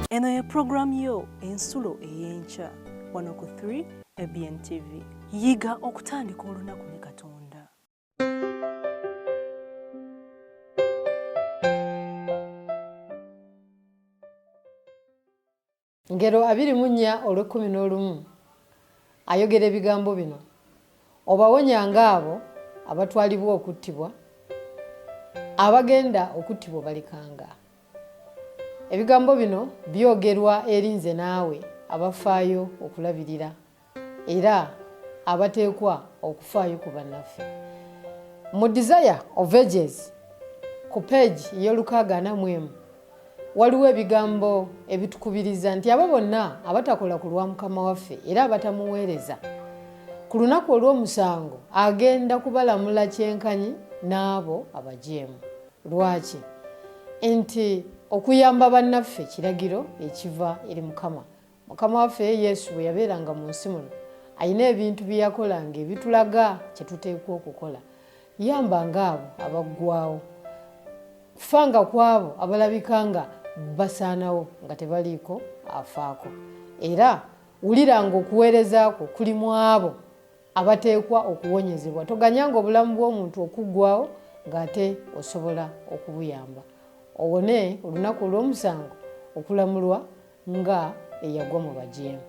Eno ye pulogulaamu yo Ensulo ey'Enkya wano ku 3 ABN TV. Yiga okutandika olunaku ne Katonda. Ngero 24 olw'ekkumi n'olumu ayogera ebigambo bino, Obawonyanga abo abatwalibwa okuttibwa, abagenda okuttibwa obalekanga. Ebigambo bino byogerwa eri nze naawe abafaayo okulabirira era abateekwa okufaayo ku bannaffe. Mu Desire of Ages ku page ey'olukaaga ana mu emu waliwo ebigambo ebitukubiriza nti abo bonna abatakola ku lwa Mukama waffe era abatamuweereza ku lunaku olw'omusango agenda kubalamula kyenkanyi n'abo abajeemu. Lwaki? Nti okuyamba bannaffe kiragiro ekiva eri Mukama. Mukama waffe Yesu bwe yabeeranga mu nsi muno, alina ebintu bye yakolanga ebitulaga kye tuteekwa okukola. Yambanga abo abaggwaawo. Fanga ku abo abalabika nga basaanawo nga tebaliiko afaako. Era wuliranga okuweereza kwo kuli mu abo abateekwa okuwonyezebwa. Toganyanga obulamu bw'omuntu okuggwaawo ng'ate osobola okubuyamba. Owone olunaku olw'omusango okulamulwa nga eyagwa mu bajeemu.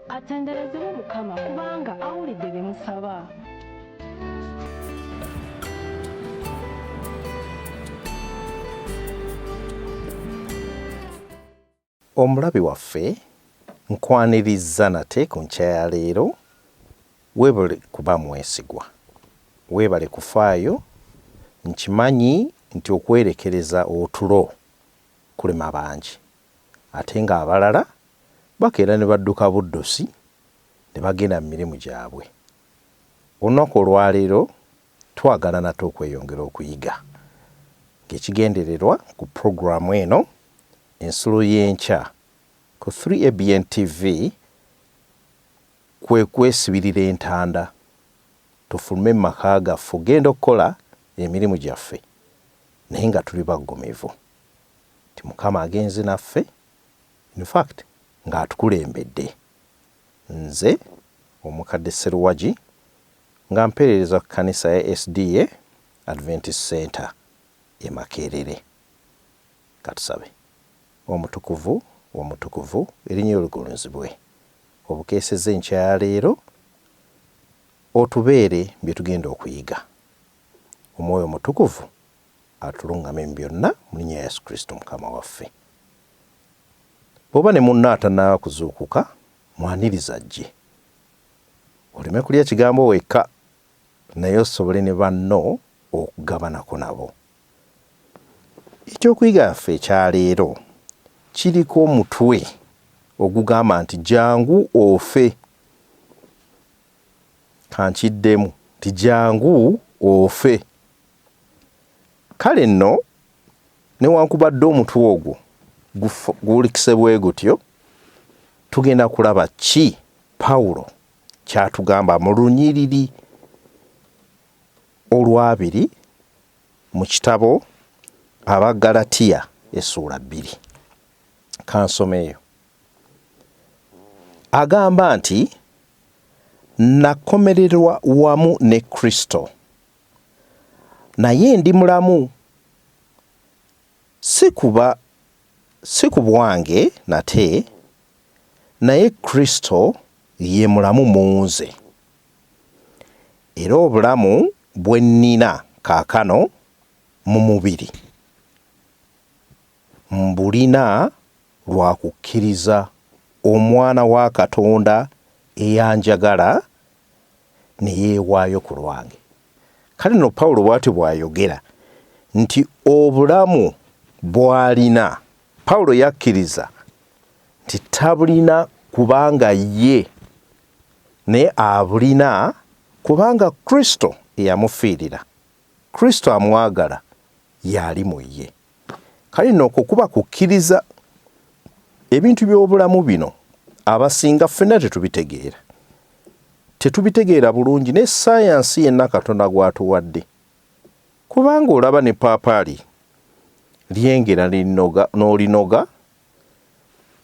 Atenderezebwe Mukama kubanga awulidde bye musaba. Omulabi waffe nkwanirizza nate ku nkya ya leero, weebale kuba mwesigwa, weebale kufaayo, nkimanyi nti okwerekereza otulo kulema bangi ate ng'abalala bakeera ne badduka buddusi ne bagenda mu mirimu gyabwe. Olunaku olwaleero twagala nate okweyongera okuyiga ng'ekigendererwa ku pulogulaamu eno Ensulo y'Enkya ku 3ABN TV kwe kwesibirira entanda tufulume mu maka gaffe okugenda okukola emirimu gyaffe naye nga tuli baggumivu nti Mukama agenze naffe in fact ng'atukulembedde. Nze Omukadde Sseruwagi nga mpeerereza ku kkanisa ya SDA Adventist Centre e Makerere. Katusabe. Omutukuvu, Omutukuvu, Erinnya lyo ligulumizibwe. Obukeesezza enkya ya leero, otubeere mu bye tugenda okuyiga. Omwoyo Omutukuvu atulungame mu byonna, mu linnya lya Yesu Kristo Mukama waffe. Bw'oba ne munno atannaba kuzuukuka, mwanirize ajje. Oleme kulya kigambo wekka, naye osobole ne banno okugabanako nabo. Ekyokuyiga yaffe ekya leero kiriko omutwe ogugamba nti jangu ofe. Kankiddemu nti jangu ofe. Kale nno newankubadde omutwe ogwo guwulikise bwe gutyo, tugenda kulaba ki Pawulo ky'atugamba mu lunyiriri olwabiri mu kitabo Abaggalatiya essuula bbiri. Kansomeyo. Agamba nti nakomererwa wamu ne Kristo, naye ndi mulamu, si kuba si ku bwange nate, naye Kristo ye mulamu mu nze. Era obulamu bwe nnina kaakano mu mubiri, mbulina lwa kukkiriza Omwana wa Katonda eyanjagala ne yeewaayo ku lwange. Kale nno Pawulo bw'atyo bw'ayogera nti obulamu bw'alina, Pawulo yakkiriza nti tabulina kubanga ye, naye abulina kubanga Kristo eyamufiirira, Kristo amwagala y'ali mu ye. Kale nno okwo kuba kukkiriza. Ebintu by'obulamu bino abasinga ffenna tetubitegeera. Tetubitegeera bulungi ne ssaayansi yenna Katonda gw'atuwadde. Kubanga olaba ne paapaali lyengera n'olinoga,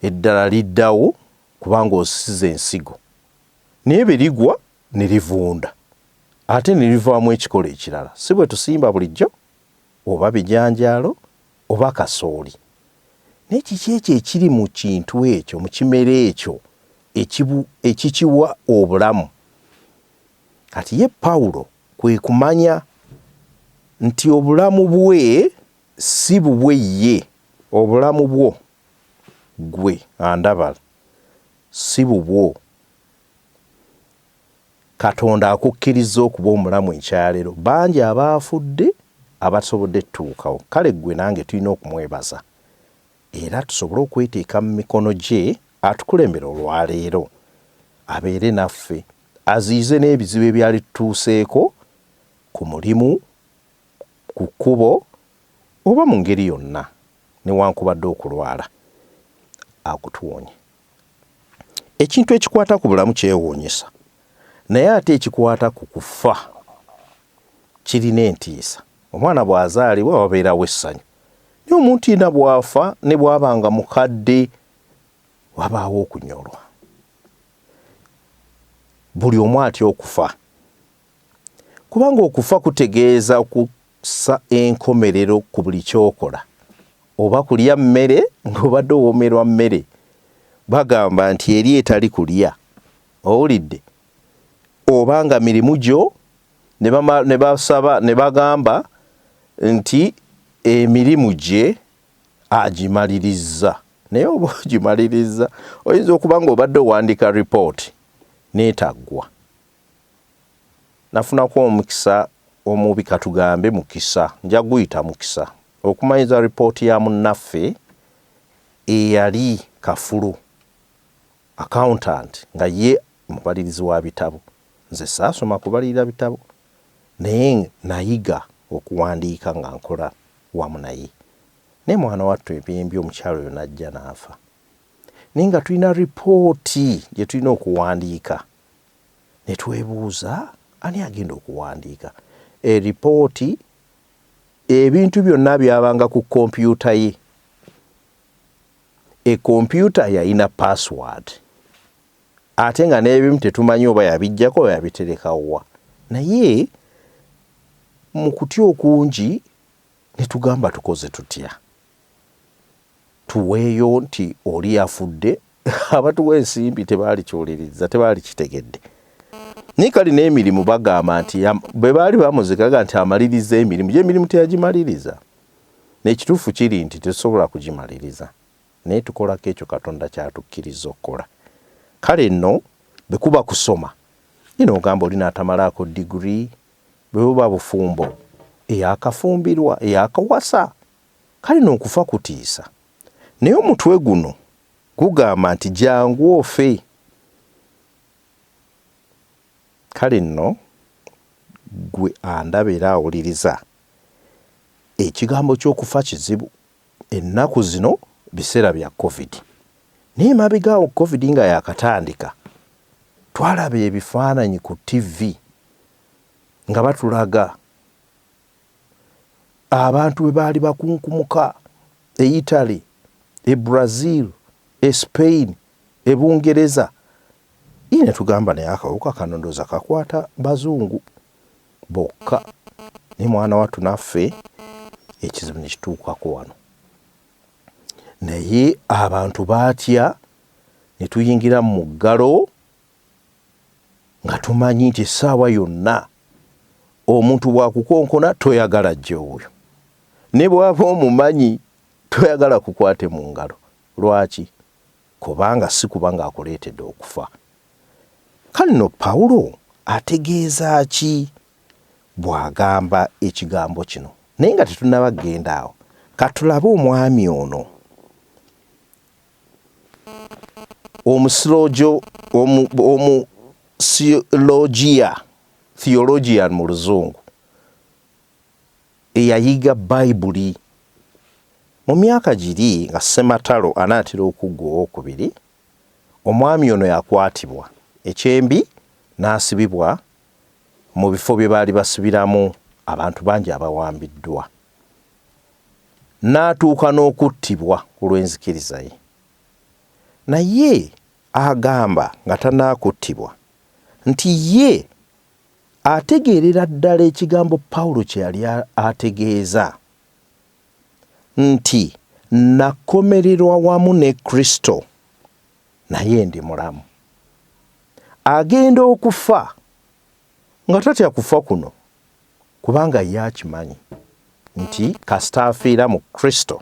eddala liddawo kubanga osize ensigo. Naye bwe ligwa ne livunda ate ne livaamu ekikolo ekirala. Si bwe tusimba bulijjo? Oba bijanjaalo oba kasooli. Naye kiki ekyo ekiri mu kintu ekyo, mu kimera ekyo, ekikiwa obulamu? Kati ye Pawulo kwe kumanya nti obulamu bwe si bubwe ye. Obulamu bwo, ggwe andaba, si bubwo. Katonda akukkirizza okuba omulamu ekyaleero. Bangi abaafudde abatasobodde tutuukawo. Kale ggwe nange tulina okumwebaza era tusobole okweteeka mu mikono gye atukulembere olwaleero, abeere naffe, aziyize n'ebizibu ebyali tutuuseeko ku mulimu, ku kkubo oba mu ngeri yonna newankubadde okulwala, akutuwonye. Ekintu ekikwata ku bulamu kyewuunyisa, naye ate ekikwata ku kufa kirina entiisa. Omwana bw'azaalibwa wabeerawo essanyu, naye omuntu yenna bw'afa ne bw'aba nga mukadde wabaawo okunyolwa. Buli omu atya okufa kubanga okufa kutegeeza okussa enkomerero ku buli ky'okola oba kulya mmere ng'obadde owoomerwa mmere. Bagamba nti eri etali kulya, owulidde, oba nga mirimu gyo ne basaba ne bagamba nti emirimu gye agimalirizza. Naye oba ogimalirizza, oyinza okuba ng'obadde owandiika ripooti n'etaggwa. Nafunako omukisa omubi, katugambe mukisa, nja guyita mukisa, okumanyiza ripooti ya munnaffe eyali kafulu accountant, nga ye mubalirizi wa bitabo. Nze saasoma kubalirira bitabo, naye nayiga okuwandiika nga nkola wamu naye. Naye mwana wattu ebyembi omukyala oyo n'ajja n'afa, naye nga tulina ripooti gye tulina okuwandiika. Ne twebuuza ani agenda okuwandiika eripooti. Ebintu byonna byabanga ku kompyuta ye. Ekompyuta yalina password, ate nga n'ebimu tetumanyi oba yabiggyako oba yabitereka wa. Naye mu kutya okungi ne tugamba tukoze tutya? Tuweeyo nti oli yafudde? Abatuwa ensimbi tebaalikiwulirizza, tebaalikitegedde. Naye kale n'emirimu bagamba nti bwe baali bamuzikaga nti amaliriza emirimu gye, emirimu teyagimaliriza. N'ekituufu kiri nti tetusobola kugimaliriza, naye tukolako ekyo Katonda ky'atukkiriza okukola. Kale nno bwe kuba kusoma, ye n'ogamba oli n'atamalaako diguri, bwe buba bufumbo, eyakafumbirwa, eyakawasa. Kale nno okufa kutiisa. Naye omutwe guno gugamba nti jangu ofe. Kale nno ggwe andaba era awuliriza, ekigambo ky'okufa kizibu. Ennaku zino biseera bya Covid. Naye emabega awo Covid nga yaakatandika, twalaba ebifaananyi ku ttivvi nga batulaga abantu bwe baali bakunkumuka e Italy, e Brazil, e Spain, e Bungereza. Ii ne tugamba naye akawuka kano ndowooza kakwata bazungu bokka. Naye mwana wattu naffe ekizibu ne kituukako wano. Naye abantu baatya ne tuyingira mu muggalo. Nga tumanyi nti essaawa yonna omuntu bw'akukonkona toyagala ajje oyo, ne bw'aba omumanyi toyagala kukwate mu ngalo. Lwaki? Kubanga si kuba ng'akuleetedde okufa. Kale nno Pawulo ategeeza ki bw'agamba ekigambo kino? Naye nga tetunnaba kugenda awo, ka tulabe omwami ono omusilogiya, theologian mu Luzungu, eyayiga Bayibuli mu myaka giri nga ssematalo anaatera okuggwa owokubiri. Omwami ono yakwatibwa ekyembi n'asibibwa mu bifo bye baali basibiramu abantu bangi abawambiddwa, n'atuuka n'okuttibwa olw'enzikiriza ye. Naye agamba nga tanaakuttibwa nti ye ategeerera ddala ekigambo Pawulo kye yali ategeeza nti, Nakomererwa wamu ne Kristo, naye ndi mulamu. Agenda okufa nga tatya kufa kuno, kubanga ye akimanyi nti kasita afiira mu Kristo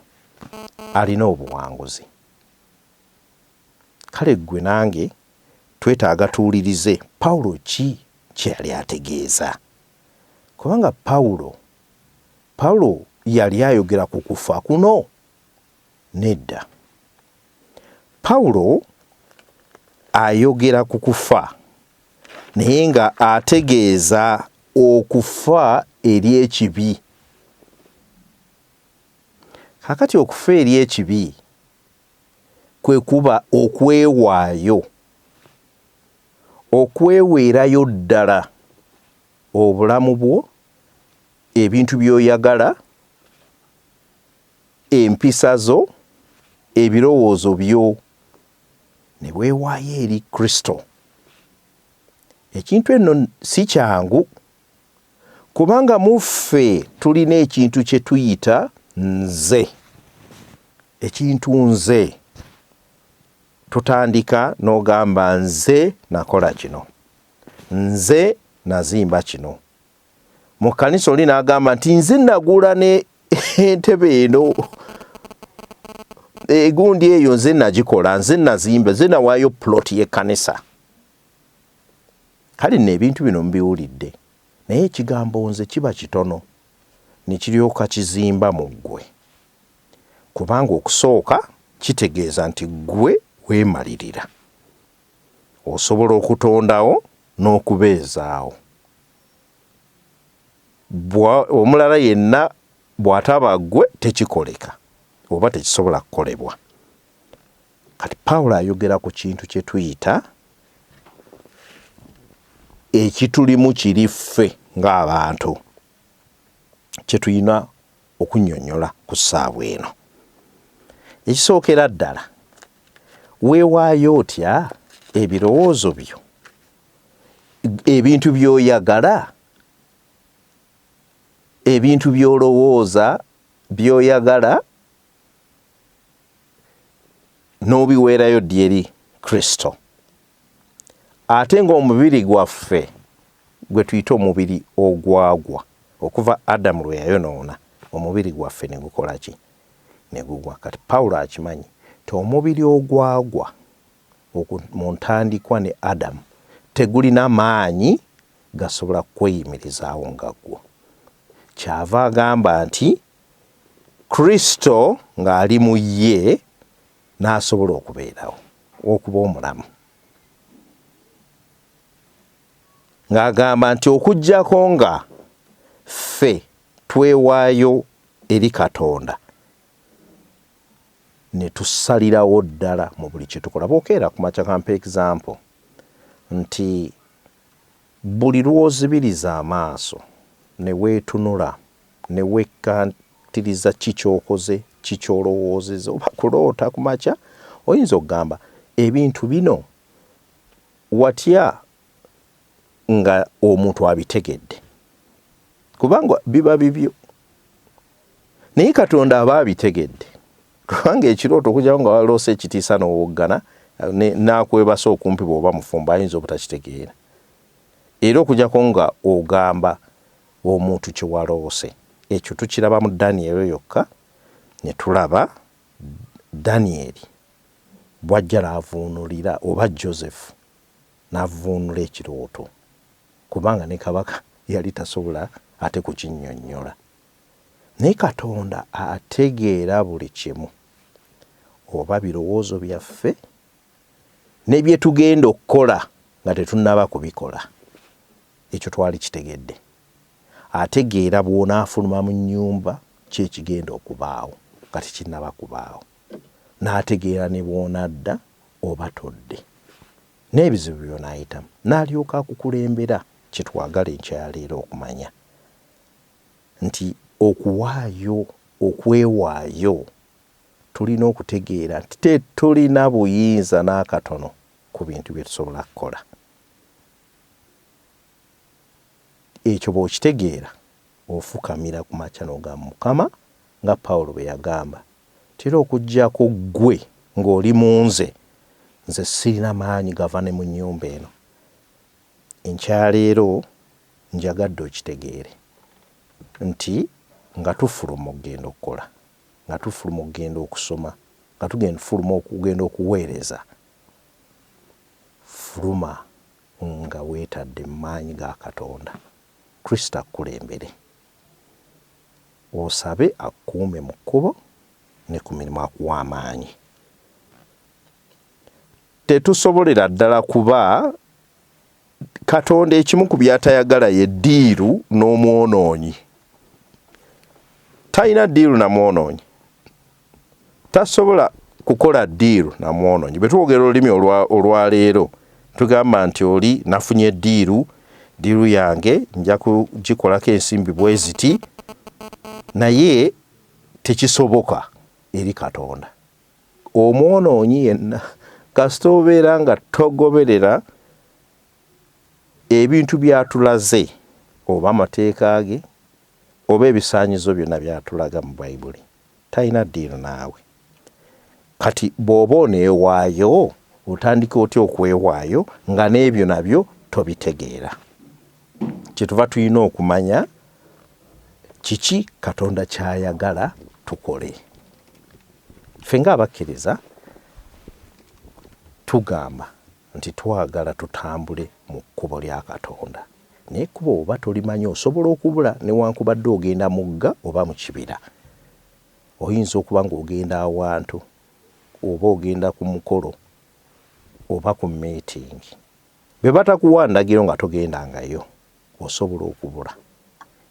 alina obuwanguzi. Kale ggwe nange twetaaga tuwulirize Pawulo ki kye yali ategeeza. Kubanga Pawulo, Pawulo yali ayogera ku kufa kuno? Nedda. Pawulo ayogera ku kufa naye nga ategeeza okufa eri ekibi. Kaakati okufa eri ekibi kwe kuba okwewaayo, okweweerayo ddala obulamu bwo, ebintu by'oyagala, empisa zo, ebirowoozo byo, ne weewaayo eri Kristo. Ekintu eno si kyangu, kubanga mu ffe tulina ekintu kye tuyita nze. Ekintu nze. Tutandika n'ogamba nze nakola kino, nze nazimba kino. Mu kkanisa oli n'agamba nti nze nagula ne entebe eno, egundi eyo nze nagikola, nze nazimba, nze nawaayo plot y'ekkanisa. Kale nno ebintu bino mubiwulidde, naye ekigambo nze kiba kitono ne kiryoka kizimba mu ggwe, kubanga okusooka kitegeeza nti ggwe weemalirira, osobola okutondawo n'okubeezaawo. Omulala yenna bw'ataba ggwe tekikoleka oba tekisobola kukolebwa. Kati Pawulo ayogera ku kintu kye tuyita ekitulimu kiri ffe ng'abantu kye tulina okunnyonnyola ku ssaawa eno. Ekisookera ddala, weewaayo otya ebirowoozo byo, ebintu by'oyagala, ebintu by'olowooza by'oyagala n'obiweerayo ddi eri Kristo. Ate ng'omubiri gwaffe gwe tuyita omubiri ogwagwa okuva Adamu lwe yayonoona, omubiri gwaffe ne gukola ki? Ne gugwa. Kati Pawulo akimanyi nti omubiri ogwagwa mu ntandikwa ne Adamu tegulina maanyi gasobola kweyimirizaawo nga gwo. Kyava agamba nti Kristo ng'ali mu ye n'asobola okubeerawo, okuba omulamu. Ng'agamba nti okuggyako nga ffe twewaayo eri Katonda ne tusalirawo ddala mu buli kye tukola. Bw'okeera ku makya, kampe example nti buli lw'ozibiriza amaaso ne weetunula ne wekkaatiriza ki ky'okoze, ki ky'olowoozezza oba kuloota ku makya, oyinza okugamba ebintu bino watya nga omuntu abitegedde, kubanga biba bibyo, naye Katonda aba abitegedde, kubanga ekirooto okujjako nga waloose ekitiisa n'owoggana n'akwebasa okumpi, bw'oba mufumbo ayinza obutakitegeera. Era okujjako nga ogamba omuntu kye waloose. Ekyo tukiraba mu Danyeri yokka, ne tulaba Danyeri bw'ajja n'avuunulira, oba Joseph n'avvuunula ekirooto, kubanga ne kabaka yali tasobola ate kukinnyonnyola. Naye Katonda ategeera buli kimu, oba birowoozo byaffe ne bye tugenda okukola nga tetunnaba kubikola. Ekyo twali kitegedde. Ategeera bw'onaafuluma mu nnyumba ki ekigenda okubaawo nga tekinnaba kubaawo. N'ategeera ne bw'onadda oba todde. N'ebizibu by'onaayitamu. N'alyoka akukulembera. Kye twagala enkya ya leero okumanya nti okuwaayo, okwewaayo, tulina okutegeera nti tetulina buyinza n'akatono ku bintu bye tusobola kukola. Ekyo bw'okitegeera, ofukamira ku makya n'ogamba, Mukama, nga Pawulo bwe yagamba, nti era okuggyako Ggwe ng'oli mu nze, nze sirina maanyi gava ne mu nnyumba eno. Enkya ya leero njagadde okitegeere nti nga tufuluma okugenda okukola, nga tufuluma okugenda okusoma, nga tufuluma okugenda okuweereza, fuluma nga weetadde mu maanyi ga Katonda. Kristo akukulembere. Osabe akukuume mu kkubo ne ku mirimu akuwe amaanyi. Tetusobolera ddala kuba Katonda ekimu ku by'atayagala ye ddiiru n'omwonoonyi. Talina ddiiru na mwonoonyi. Tasobola kukola ddiiru na mwonoonyi. Bwe twogera olulimi olwaleero tugamba nti oli nafunye ddiiru, ddiiru yange nja kugikolako ensimbi bwe ziti, naye tekisoboka eri Katonda. Omwonoonyi yenna kasita obeera nga togoberera ebintu by'atulaze oba amateeka ge oba ebisaanyizo byonna by'atulaga mu Bayibuli, talina ddiiru naawe. Kati bw'oba oneewaayo, otandika otya okwewaayo nga n'ebyo nabyo tobitegeera? Kyetuva tulina okumanya kiki Katonda ky'ayagala tukole. Ffe ng'abakkiriza tugamba nti twagala tutambule mu kkubo lya Katonda. Naye ekkubo bw'oba tolimanyi osobola okubula newankubadde ogenda mugga oba mu kibira. Oyinza okuba ng'ogenda awantu oba ogenda ku mukolo oba ku miitingi. Bwe batakuwa ndagiro nga togendangayo osobola okubula.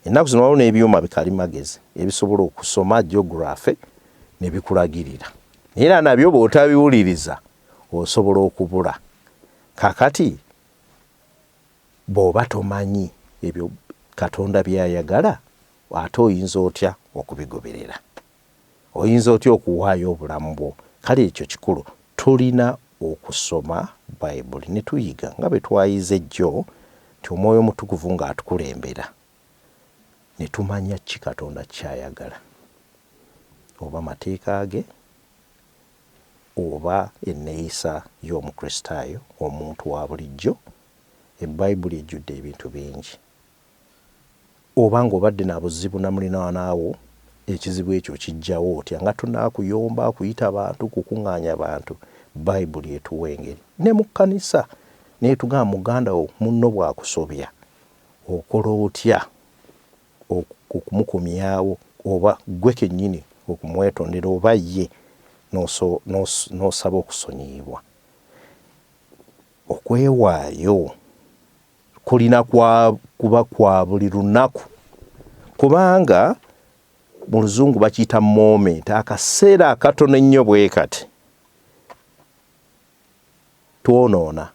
Ennaku zino waliwo n'ebyuma bikalimagezi ebisobola okusoma geography ne bikulagirira. Naye era nabyo bw'otabiwuliriza osobola okubula. Kaakati bw'oba tomanyi ebyo Katonda by'ayagala ate oyinza otya okubigoberera? Oyinza otya okuwaayo obulamu bwo? Kale ekyo kikulu. Tulina okusoma Bayibuli ne tuyiga nga bwe twayize jjo nti Omwoyo Omutukuvu ng'atukulembera ne tumanya ki Katonda ky'ayagala, oba mateeka ge, oba enneeyisa y'Omukristaayo, omuntu wa bulijjo. Ebayibuli ejjudde ebintu bingi. Oba ng'obadde na buzibu na muliraanwa wo, ekizibu ekyo okiggyawo otya nga tonnaba kuyomba, kuyita bantu, kukuŋŋaanya bantu? Bayibuli etuwa engeri. Ne mu kkanisa n'etugamba muganda wo munno bw'akusobya okola otya okumukomyawo oba ggwe kennyini okumwetondera oba ye n'osaba okusonyiyibwa. Okwewaayo kulina kwa kuba kwa buli lunaku kubanga mu luzungu bakiyita moment, akaseera akatono ennyo bwe kati twonoona,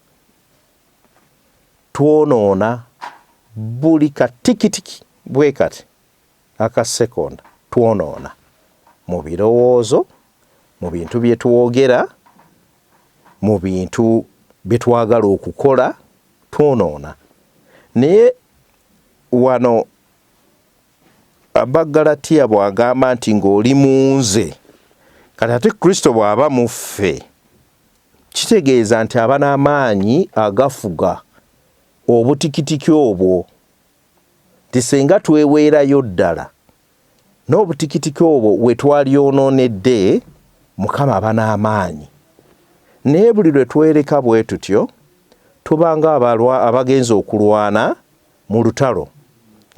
twonoona buli katikitiki bwe kati aka sekonda twonoona mu birowoozo, mu bintu bye twogera, mu bintu bye twagala okukola twonoona. Naye wano Abaggalatiya bw'agamba nti ng'oli mu nze, kati ate Kristo bw'aba mu ffe, kitegeeza nti aba n'amaanyi agafuga. Obutikitiki obwo nti senga tweweerayo ddala n'obutikitiki obwo we twalyonoonedde, Mukama aba n'amaanyi. Naye buli lwe twereka bwe tutyo, tuba nga abagenze okulwana mu lutalo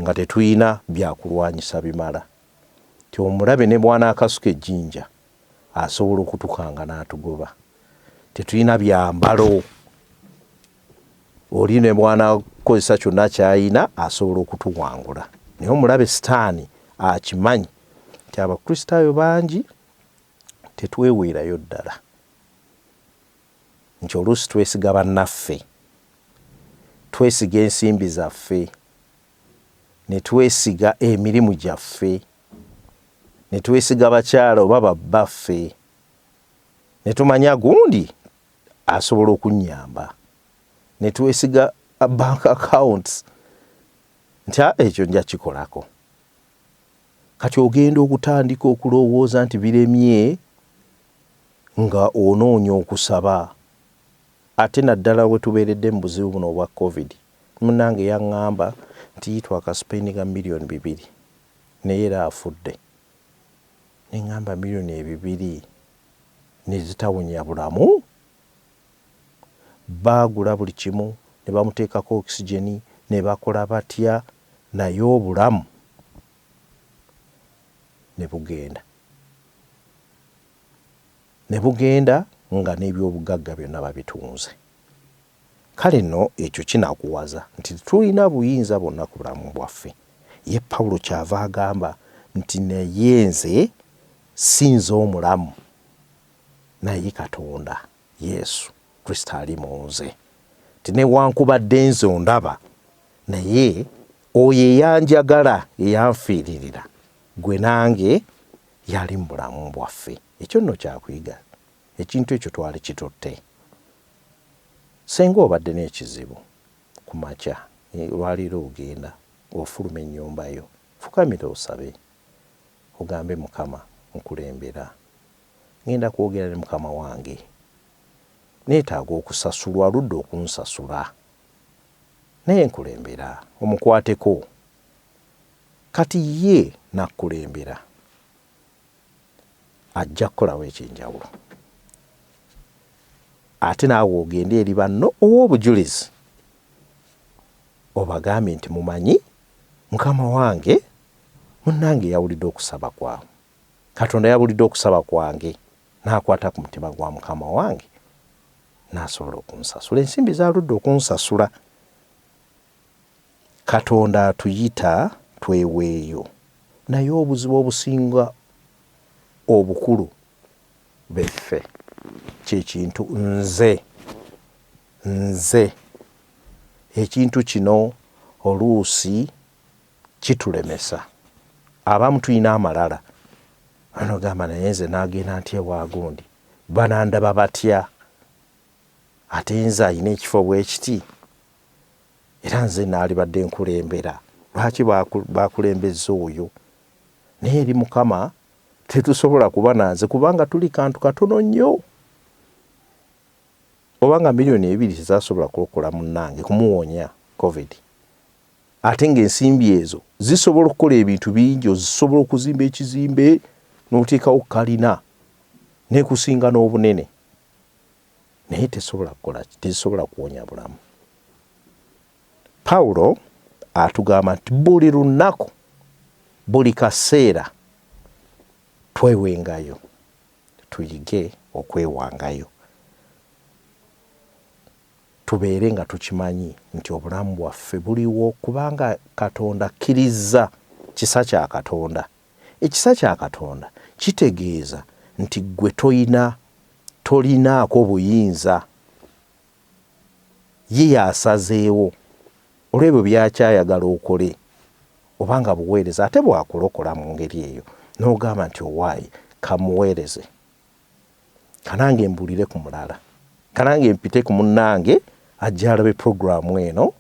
nga tetulina byakulwanyisa bimala. Nti omulabe ne bw'anaakasuka ejjinja, asobola okutukanga n'atugoba. Tetulina byambalo. Oli ne bw'anaakozesa kyonna ky'alina, asobola okutuwangula. Naye omulabe Sitaani akimanyi nti Abakristaayo bangi tetweweerayo ddala. Nti oluusi twesiga bannaffe, twesiga ensimbi zaffe, ne twesiga emirimu gyaffe, ne twesiga bakyala oba babbaffe, ne tumanya gundi asobola okunnyamba, ne twesiga bank accounts nti ekyo nja kikolako. Kati ogenda okutandika okulowooza nti biremye nga onoonya okusaba, ate naddala we tubeeredde mu buzibu buno obwa COVID. Munnange yaŋŋamba nti twakasipendinga 2 miliyoni naye era afudde. Ne ŋŋamba 2 miliyoni ne zitawonya bulamu? Baagula buli kimu ne bamuteekako oxygen ne bakola batya, naye obulamu ne bugenda. Ne bugenda nga n'ebyobugagga byonna babitunze. Kale nno ekyo kinakuwaza nti tetulina buyinza bwonna ku bulamu bwaffe. Ye Pawulo kyava agamba nti naye nze si nze omulamu, naye Katonda Yesu Kristo ali mu nze. Nti newankubadde nze ondaba, naye oyo eyanjagala, eyanfiiririra, gwe nange yali mu bulamu bwaffe. Ekyo nno kyakuyiga. Ekintu ekyo twali kitutte. Senga obadde n'ekizibu ku makya, olwaleero ogenda ofuluma ennyumba yo, fukamira osabe, ogambe Mukama nkulembera. Ngenda kwogera ne Mukama wange. Neetaaga okusasulwa, aludde okunsasula. Naye nkulembera, omukwateko. Kati ye n'akkulembera. Ajja kukolawo eky'enjawulo. Ate naawe ogende eri banno owe obujulizi. Obagambe nti mumanyi Mukama wange munnange yawulidde okusaba kwa Katonda yawulidde okusaba kwange n'akwata ku mutima gwa Mukama wange n'asobola okunsasula. Ensimbi z'aludde okunsasula. Katonda atuyita tweweeyo, naye obuzibu obusinga obukulu beffe kye kintu nze nze. Ekintu kino oluusi kitulemesa. Abamu tulina amalala. Anogamba naye nze naagenda ntya ewa gundi? Banandaba batya? Ate nze alina ekifo bwe kiti? Era nze naalibadde nkulembera. Lwaki bakulembezza oyo? Naye eri Mukama tetusobola kuba nanze kubanga tuli kantu katono nnyo. Obanga 2 miliyoni tezasobola kulokola munnange kumuwonya COVID. Ate ng'ensimbi ezo zisobola okukola ebintu bingi, ozisobola okuzimba ekizimbe n'oteekawo kalina n'ekusinga n'obunene. Naye tesobola kukola ki? Tezisobola kuwonya bulamu. Pawulo atugamba nti buli lunaku, buli kaseera twewengayo, tuyige okwewangayo. Tubeere nga tukimanyi nti obulamu bwaffe buliwo kubanga Katonda akkirizza kisa kya Katonda. Ekisa kya Katonda kitegeeza nti ggwe toyina tolinaako buyinza. Ye y'asazeewo olw'ebyo by'akyayagala okole oba nga buweereza ate bw'akulokola mu ngeri eyo n'ogamba nti owaaye kamuweereze. Kanange mbuulire ku mulala. Kanange mpite ku munnange ajje alabe pulogulaamu eno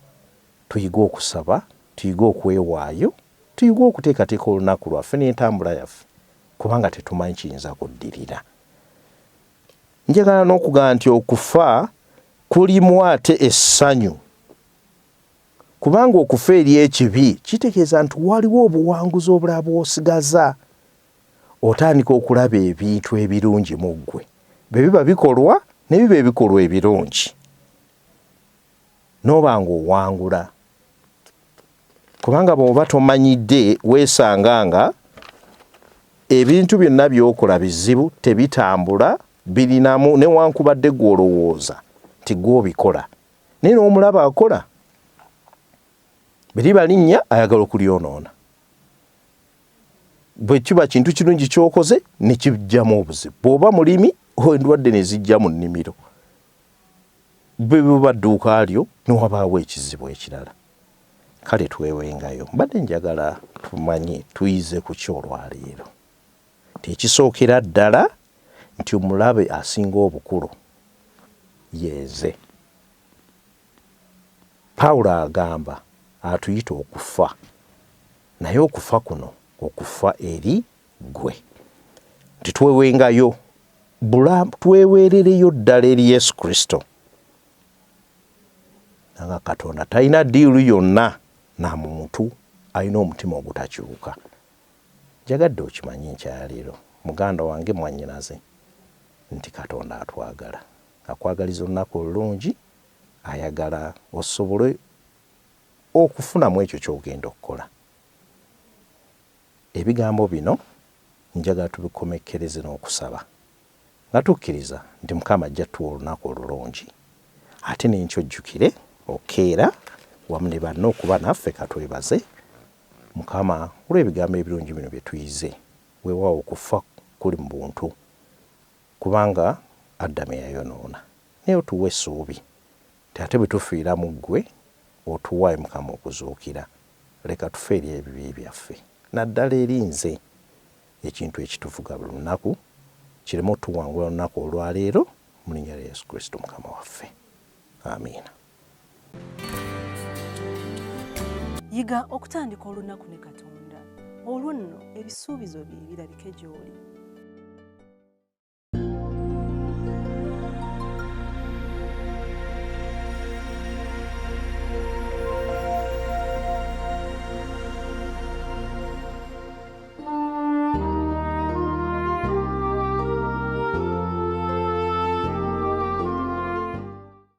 tuyige okusaba, tuyige okwewaayo, tuyige okuteekateeka olunaku lwaffe n'entambula yaffe kubanga tetumanyi kiyinza kuddirira. Njagala n'okugamba nti okufa kulimu ate essanyu. Kubanga okufa eri ekibi kitegeeza nti waliwo obuwanguzi obulala bw'osigaza. Otandika okulaba ebintu ebirungi mu ggwe. Bwe biba bikolwa ne biba ebikolwa ebirungi. N'oba ng'owangula. Kubanga bw'oba tomanyidde weesanga nga ebintu byonna by'okola bizibu, tebitambula, birinamu newankubadde ggwe olowooza nti ggwe obikola. Naye n'omulaba akola bwe liba linnya ayagala okulyonoona. Bwe kiba kintu kirungi ky'okoze ne kijjamu obuzibu. Bw'oba mulimi endwadde ne zijja mu nnimiro. Bwe buba dduuka lyo ne wabaawo ekizibu ekirala. Kale twewengayo. Mbadde njagala tumanye tuyize ku ki olwaleero. Nti ekisookera ddala nti omulabe asinga obukulu yenze. Pawulo agamba atuyita okufa, naye okufa kuno okufa eri ggwe. Nti twewengayo, tweweerereyo ddala eri Yesu Kristo. Nga Katonda talina ddiiru yonna na muntu alina omutima ogutakyuka. Njagadde okimanye enkya ya leero, muganda wange, mwannyinaze, nti Katonda atwagala. Akwagaliza olunaku olulungi, ayagala osobole okufunamu ekyo ky'ogenda okukola. Ebigambo bino njagala tubikomekkereze n'okusaba, nga tukkiriza nti Mukama ajja tuwa olunaku olulungi. Ate n'enkya ojjukire okukeera wamu ne banno okuba naffe. Katwebaze Mukama olw'ebigambo ebirungi bino bye tuyize. Weewaawo okufa kuli mu buntu, kubanga Adamu yayonoona. Naye otuwa essuubi nti ate bwe tufiira mu ggwe, otuwa, ayi Mukama, okuzuukira. Leka tufe eri ebibi byaffe, naddala eri nze, ekintu ekituvuga buli lunaku, kireme otuwangula olunaku olwa leero, mu linnya lya Yesu Kristo Mukama waffe. Amiina. Yiga okutandika olunaku ne Katonda, olwo nno ebisuubizo bye birabike gy'oli.